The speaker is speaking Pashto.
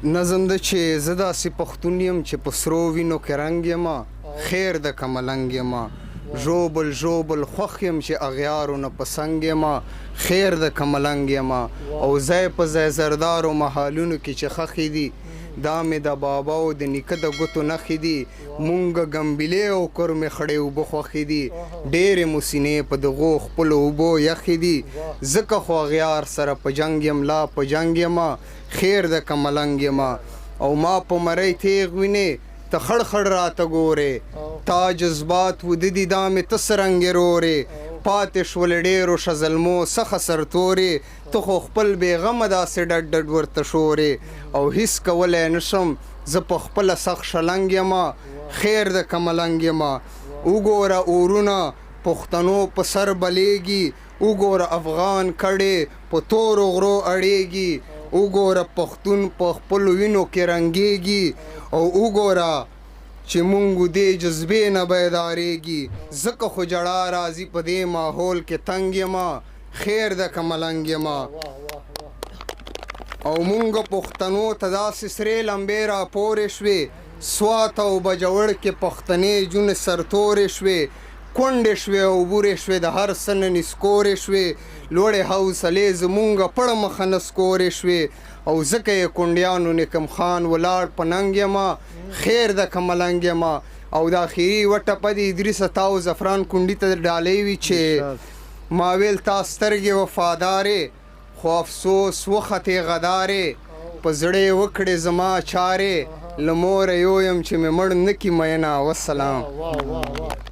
نظم ده چې زه داسې پښتون یم چې په سرو وینو کې رنګ یم، خیر ده که ملنګ یم. ژوبل ژوبل خوښ یم چې اغیارو نه په څنګ یم، خیر ده که ملنګ یم. او ځای په ځای زردارو محلونو کې چې ښخې دي، دا مې د بابا او د نیکه د ګوتو نښې دي. مونږ ګمبیلې او کورمې خړې اوبه خوښې دي، ډېرې مو سینې په دغو خپلو اوبو یخې دي. ځکه خو اغیار سره په جنګ یم، لا په جنګ یم، خیر ده که ملنګ یم. او ما په مرۍ تېغ وینې، ته خړ خړ راته ګورې، تا جذبات وده دي، دا مې ته څه رنګې رورې. پاتې شول ډېرو شزلمو څخه سرتورې، ته خو خپل بې غمه داسې ډډ ډډ ورته شورې. او هیڅ کولی نشم، زه په خپله سخت شلنګ یم، خیر ده که ملنګ یم. وګوره اورونه پښتنو په سر بلېږي، وګوره افغان کډې په تورو غرو اړېږي، وګوره پښتون په خپلو وینو کې رنګېږي، او وګوره چې مونږ دې جذبې نه بیدارېږي. ځکه خو ژړا راځي په دې ماحول کې تنګ یم، خیر ده که ملنګ یم. او مونږ پښتنو ته داسې سرې لمبې راپورې شوې، سوات او بجوړ کې پښتنې جونې سرتورې شوې، کونډې شوې او بورې شوې، د هر څه نه نسکورې شوې، لوړې حوصلې زمونږ پړ مخه نسکورې شوې. او ځکه یې کونډیانو نکم خان ولاړ په ننګ یم، خیر ده که ملنګ یم. او د اخري یوه ټپه د ادریس عطا او زعفران کونډي ته ډالۍ وي چې ما ویل تا سترګې وفادارې، خو افسوس وختې غدارې، په زړه یې وکړې زما چارې، له موره یو یم چې مې مړ نه کړي مینه. وسلام. واه واه واه.